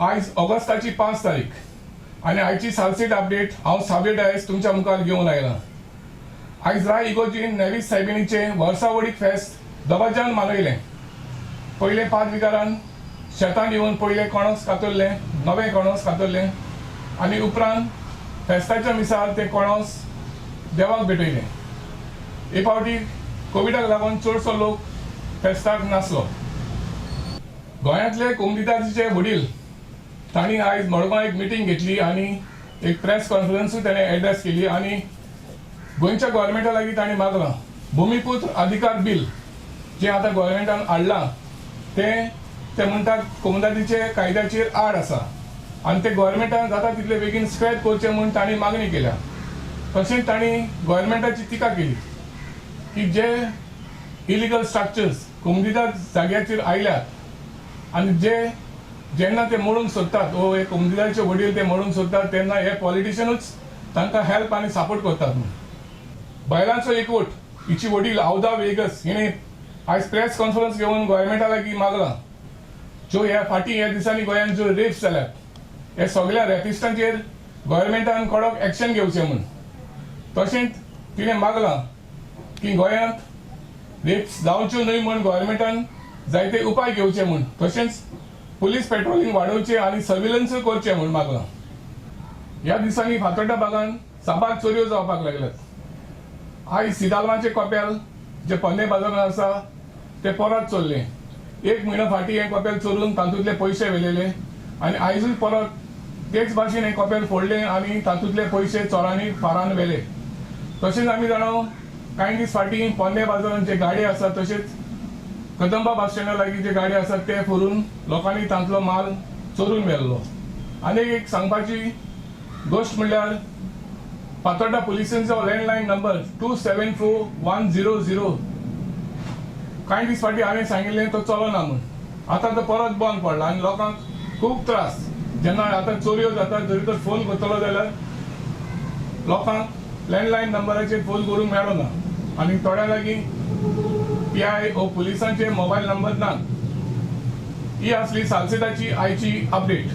आयज ऑगस्टाची 5 तारीख आनी आयची सालसेट अपडेट हांव सावय डायस तुमच्या मुखार घेवन आयला. आयज राय इगोर्जीन नेवीस सायबिणीचें वर्सावळीक फेस्त दबाज्यान मनयलें. पयलें पादविगारान शेतांत येवन पयलें कणस कातरलें, नवें कणस कातरलें आनी उपरांत फेस्ताच्या मिसार तें कणस देवाक भेटयलें. हे फावटी कोविडाक लागून चडसो लोक फेस्ताक नासलो. गोंयांतले कोमुनिदादीचे वडील तांणी आयज मडगांव एक मिटींग घेतली आनी एक प्रेस कॉन्फरन्सूय ताणें एड्रेस केली आनी गोंयच्या गव्हर्मेंटा लागीं तांणी मागलां, भुमीपुत्र अधिकार बील जें आतां गव्हर्मेंटान हाडलां तें ते म्हणटात कोमुनिदादीचे कायद्याचेर आड आसा आनी ते गव्हर्मेंटान जाता तितले बेगीन स्क्रॅप करचें म्हूण तांणी मागणी केल्या. तशेंच तांणी गव्हर्मेंटाची टिका केली की जे इलिगल स्ट्रक्चर्स कोमुनिदाद जाग्याचेर आयल्यात आनी जे जेन्ना ते मोडूंक सोदतात वो हे कोमुनिदादीचे वडील ते मोडूंक सोदतात तेन्ना हे पॉलिटिशियनूच तांकां हेल्प आनी सपोर्ट करतात म्हूण. बायलांचो एकवट हिची वडील आवदा वेगस हिणें आयज प्रेस कॉन्फरन्स घेवन गव्हर्मेंटा लागीं मागलां, ज्यो ह्या फाटीं ह्या दिसांनी गोंयांत ज्यो रेप्स जाल्यात हे सगळ्या रेपिस्टांचेर गव्हर्मेंटान कडक एक्शन घेवचें म्हूण. तशेंच तिणें मागलां की गोंयांत रेप्स जावच्यो न्हय म्हूण गव्हर्मेंटान जायते उपाय घेवचे म्हूण, तशेंच पुलीस पेट्रोलिंग वाडोवचें आनी सर्विलन्सूय करचें म्हूण मागलां. ह्या दिसांनी फातोड्डा भागान साबार चोरयो जावपाक लागल्यात. आयज सिदालमाचें कपेल जे पोन्ने बाजारान आसा ते परत चोरलें. एक म्हयनो फाटीं हें कपेल चोरून तातूंतले पयशे व्हेलेले आनी आयजूय परत तेच भाशेन हें कपेल फोडलें आनी तातूंतले पयशे चोरांनी फारान व्हेले. तशेंच आमी जाणा, कांय दीस फाटीं पोन्ने बाजारान जे गाडी आसा तशेंच कदंबा बस स्टँडा लागीं जे गाडी आसात ते फोडून लोकांनी तांतलो माल चोरून व्हेल्लो. आनी एक सांगपाची गोश्ट म्हणल्यार फातोड्डा पुलिसांचो लँडलायन नंबर 274100 कांय दीस फाटीं हांवें सांगिल्लें तो चलना म्हूण, आतां तो परत बंद पडला आनी लोकांक खूब त्रास. जेन्ना आतां चोरयो जाता जरी तर फोन करतलो जाल्यार लोकांक लँडलायन नंबराचेर फोन करूंक मेळना आनी थोड्या लागीं पी I ओ पुलिसांचे मोबायल नंबर नात. ही आसली सालसेटाची आयची अपडेट.